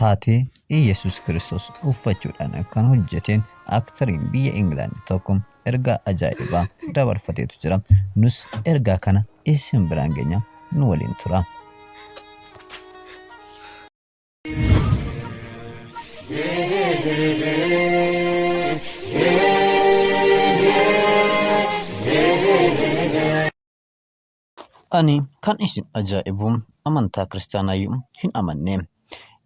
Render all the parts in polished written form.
Taatee Iyyasuus Kiristoos uffachuudhaan kan hojjeteen aktariin biyya Ingilaand tokko ergaa ajaa'ibaa dabarfateetu jira. Nus ergaa kana isin biraan geenya nu waliin tura. Ani kan isin ajaa'ibu amantaa kiristaanaayyuu hin amanne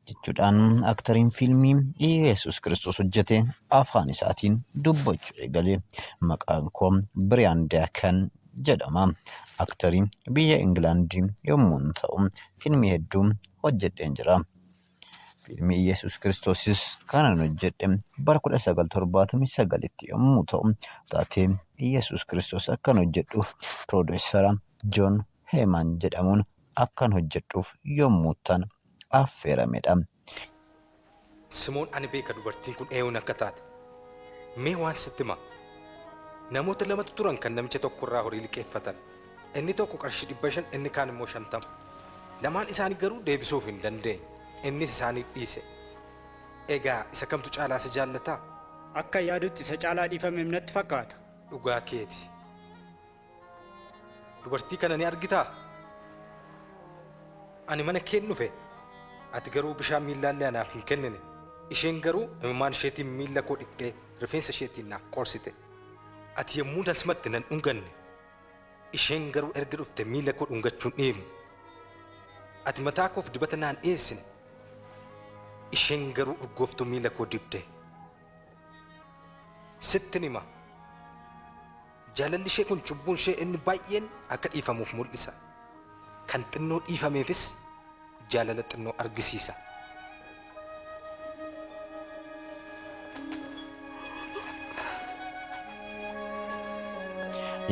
jechuudhaan aktariin fiilmii Yesuus Kiristoos hojjete afaan isaatiin dubbachuu eegale. Maqaan koo Biriyaan Daakan jedhama. Aktarii biyya Ingilaandii yommuun ta'u fiilmii hedduu hojjedheen jira. Fiilmii Iyyasuus Kiristoosis kanan hojjedhe bara 1979tti yommuu ta'u, taatee Iyyasuus Kiristoos akkan hojjedhuuf piroodiyuusara Joon Heemaan jedhamuun akkan hojjedhuuf yommuuttan affeeramedha. Simoon ani beeka dubartiin kun eeyuun akka taate. Mee waan sitti hima. Namoota lamatu turan kan namicha tokko irraa horii liqeeffatan. Inni tokko qarshii 500 inni kaan immoo 50. Lamaan isaanii garuu deebisuuf hin dandeenye. Innis isaaniif dhiise. Egaa isa kamtu caalaa isa jaallata? Akkan yaadutti isa caalaa dhiifameef natti fakkaata. Dhugaa keeti. Dubartii kana ni argitaa? Ani mana keen dhufe, ati garuu bishaan miillaallee anaaf hin kennine. Isheen garuu imimmaan isheetiin miilla koo dhiqxee rifeensa isheetiin naaf qorsite. Ati yommuu na simatte nan dhunganne. Isheen garuu erga dhufte miila koo dhungachuu hin dhiifne. Ati mataa koof dibata naan dhi'eessine. Isheen garuu urgooftuu miila koo dibde. Sittin hima, jaalalli ishee kun cubbuun ishee inni baay'een akka dhiifamuuf mul'isa. Kan xinnoo dhiifameefis jaalala xinnoo argisiisa.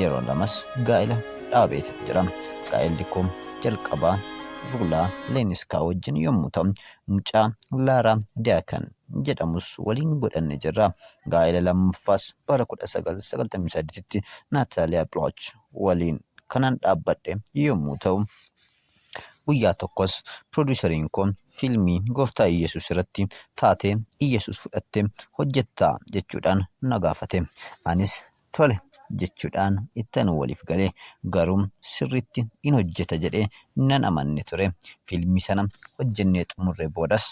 Yeroo lamas gaa'ela dhaabeetan jira. Gaa'elli koo jalqabaa Ruulaa Leeniskaa wajjin yommuu ta'u, mucaa Laaraa Diyaakan jedhamus waliin godhanne jirra. Gaa'ela lammaffaas bara 1998tti Naataaliyaa Bilooch waliin kanan dhaabbadhe yommuu ta'u, Guyyaa tokkos pirooduseriin koo fiilmii Gooftaa Iyyasuus irratti taatee Iyyasuus fudhattee hojjettaa jechuudhaan na gaafate. Anis tole jechuudhaan ittan waliif gale. Garuu sirriitti in hojjeta jedhee nan amanne ture. Fiilmii sana hojjennee xumurree boodas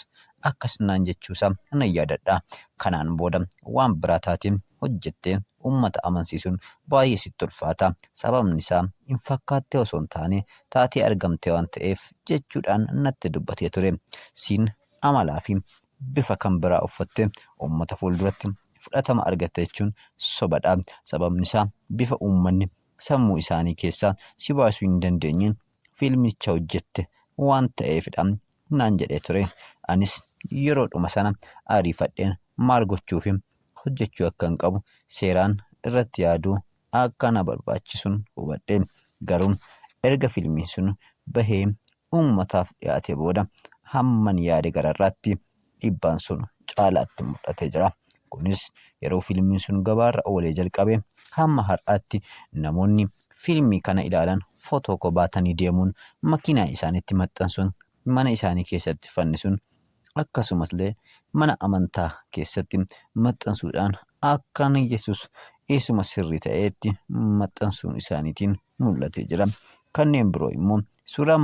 akkas naan jechuusaa nan yaadadha. Kanaan booda waan biraa taatee hojjettee uummata amansiisuun baay'ee sitti ulfaata. Sababni isaa hin fakkaattee osoo hin taane taatee argamte waan ta'eef jechuudhaan natti dubbatee ture. Siin amalaa fi bifa kan biraa uffattee uummata fuulduratti fudhatama argatta jechuun sobadha. Sababni isaa bifa uummanni sammuu isaanii keessaa si baasuu hin dandeenyeen fiilmicha hojjette waan ta'eefidha naan jedhee ture. Anis yeroodhuma sana ariifadheen maal gochuufi hojjechuu akkan qabu seeraan irratti yaaduu akka na barbaachisun hubadhe. Garuu erga fiilmiin sun bahee uummataaf dhiyaatee booda hamman yaade gararraatti dhiibbaan sun caalaatti mul'atee jira. Kunis yeroo fiilmiin sun gabaarra oolee jalqabee hamma har'aatti namoonni fiilmii kana ilaalan footoo koo baatanii deemuun makiinaa isaaniitti maxxansuun mana isaanii keessatti fannisuun akkasumallee mana amantaa keessatti maxxansuudhaan akkan Yesus isuma sirrii ta'etti maxxansuun isaaniitiin mul'atee jira. Kanneen biroo immoo suuraa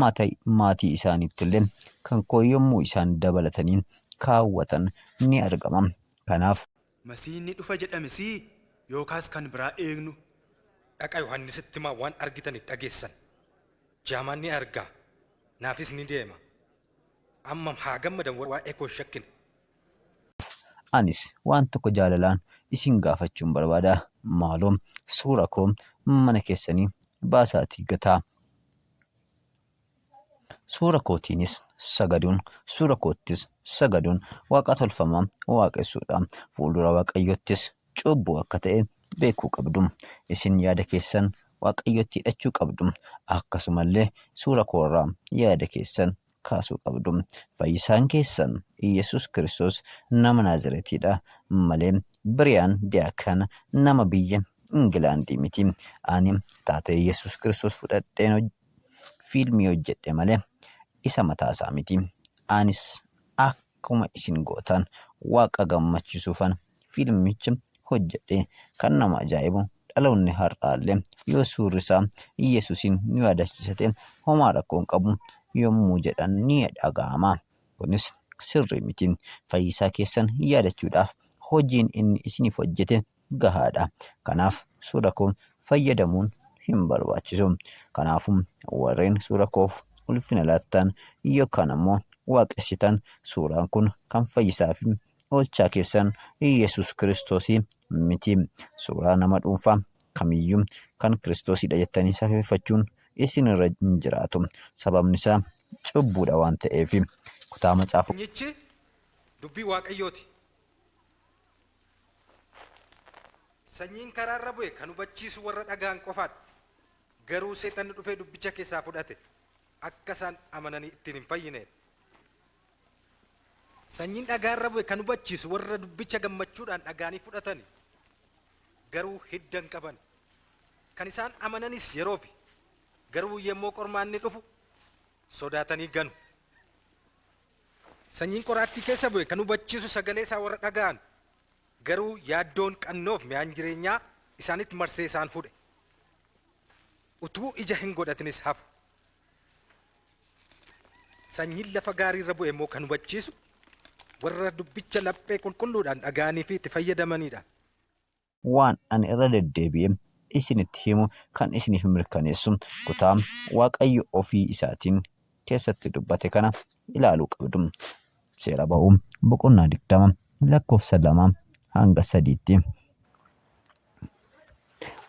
maatii isaaniittillee kan koo yommuu isaan dabalatanii kaawwatan ni argama. Kanaaf. Masiihin ni dhufa jedhame sii? Yookaas kan biraa eegnu? Dhaqaa Yohannisitti himaa waan argitaniif dhageessan. Jaamaan ni arga, naafis ni deema. Ammam haa gammadan warri waa'ee koo hin shakkine. Anis waan tokko jaalalaan isin gaafachuun barbaada. Maaloo suura koo mana keessanii baasaatii gataa. Suura kootiinis sagaduun, suura koottis sagaduun waaqa tolfamaa waaqessuudha. Fuuldura Waaqayyoottis cubbuu akka ta'e beekuu qabdu. Isin yaada keessan Waaqayyotti hidhachuu qabdu. Akkasumallee suura koorraa yaada keessan kaasuu qabdu. Fayyisaan keessan Iyyasuus Kiristoos nama Naaziretiidha malee Biriyaan Diyaakan nama biyya Ingilaandii miti. Ani taatee Iyyasuus Kiristoos fudhadheen fiilmii hojjedhe malee isa mataasaa miti. Anis akka. Akkuma isin gootan Waaqa gammachiisuufan fiilmicha hojjedhe. Kan nama ajaa'ibu dhaloonni har'aallee yoo suurri isaa Iyyasuusiin nu yaadachiisa ta'e homaa rakkoo hin qabu yommuu jedhan ni dhaga'ama. Kunis sirrii miti. Fayyisaa keessan yaadachuudhaaf hojiin inni isiniif hojjete gahaadha. Kanaaf suura koo fayyadamuun hin barbaachisu. Kanaafuu warreen suura koof ulfina laattan yookaan ammoo waaqessitan suuraan kun kan fayyisaa fi oolchaa keessan Iyyasuus Kiristoosii miti. Suuraa nama dhuunfaa kamiyyuu kan Kiristoosiidha jettanii safeeffachuun isin irra hin jiraatu. Sababni isaa cubbuudha waan ta'eef. Kutaa Macaafa. Sanyichi dubbii Waaqayyoo ti. Sanyiin karaa irra bu'e kan hubachiisu warra dhaga'an qofaa dha. Garuu Seexanni dhufee dubbicha keessaa fudhate, akka isaan amananii ittiin hin fayyineef. Sanyiin dhagaa irra bu'e kan hubachiisu warra dubbicha gammachuudhaan dhaga'anii fudhatani, garuu hidda hin qabani. Kan isaan amananis yeroofi, garuu yemmuu qormaanni dhufu sodaatanii ganu. Sanyiin qoraattii keessa bu'e kan hubachiisu sagalee isaa warra dhaga'an, garuu yaaddoon qannoof mi'aan jireenyaa isaanitti marsee isaan hudhe. Utuu ija hin godhatinis hafu. Sanyiin lafa gaarii irra bu'e immoo kan hubachiisu warra dubbicha laphee qulqulluudhaan dhaga'anii fi itti fayyadamaniidha. Waan ani irra deddeebi'ee isinitti himu kan isiniif mirkaneessu kutaa Waaqayyo ofii isaatiin keessatti dubbate kana ilaaluu qabdu. Seera Ba'uu boqonnaa 20 lakkoofsa 2 hanga 3tti.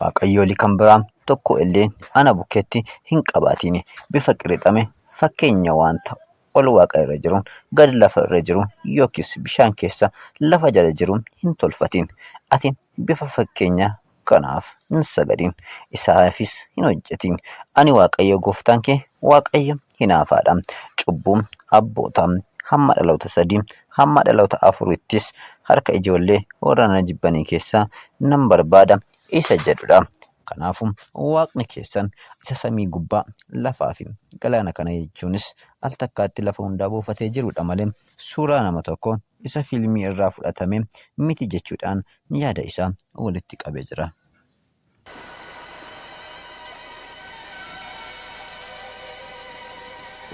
Waaqayyoolii kan biraa tokko illee ana bukkeetti hin qabaatiin. Bifa qirixame fakkeenya wanta ol waaqa irra jiru, gad lafa irra jiru yookiis bishaan keessa lafa jala jiru hin tolfatin. Ati bifa fakkeenya kanaaf hin sagadin, isaafis hin hojjetin. Ani Waaqayyo gooftaan kee Waaqayyo hinaafaa dha. Cubbuu abbootaa hamma dhaloota sadii hamma dhaloota afurittis harka ijoollee warra na jibbanii keessaa nan barbaada isa jedhu dha. Kanaafuu Waaqni keessan isa samii gubbaa, lafaa fi galaana kana jechuunis al takkaatti lafa hundaa buufatee jiruu dha malee suuraa nama tokkoo isa fiilmii irraa fudhatame miti jechuudhaan yaada isaa walitti qabee jira.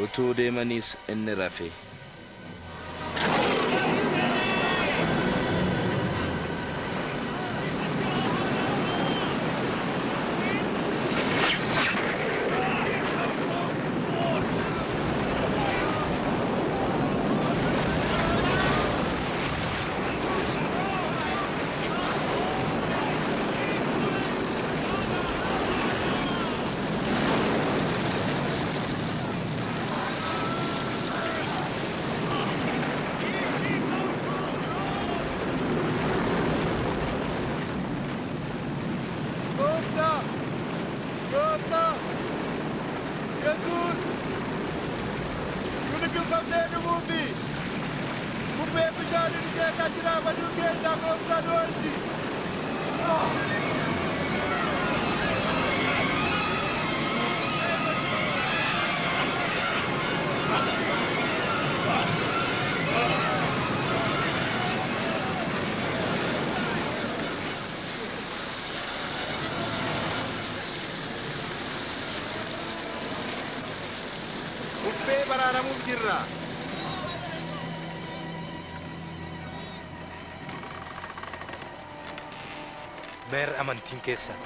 Utuu deemaniis inni rafe. Gooftaa! Gooftaa! Yesuus! Nu liqimfamnee dhumuufi bubbeen bishaanii nu jeeqaa jira baduu keenya gooftaa nu oolchi. Uffee baraaramuuf jirra. Meerre amantiin keessan?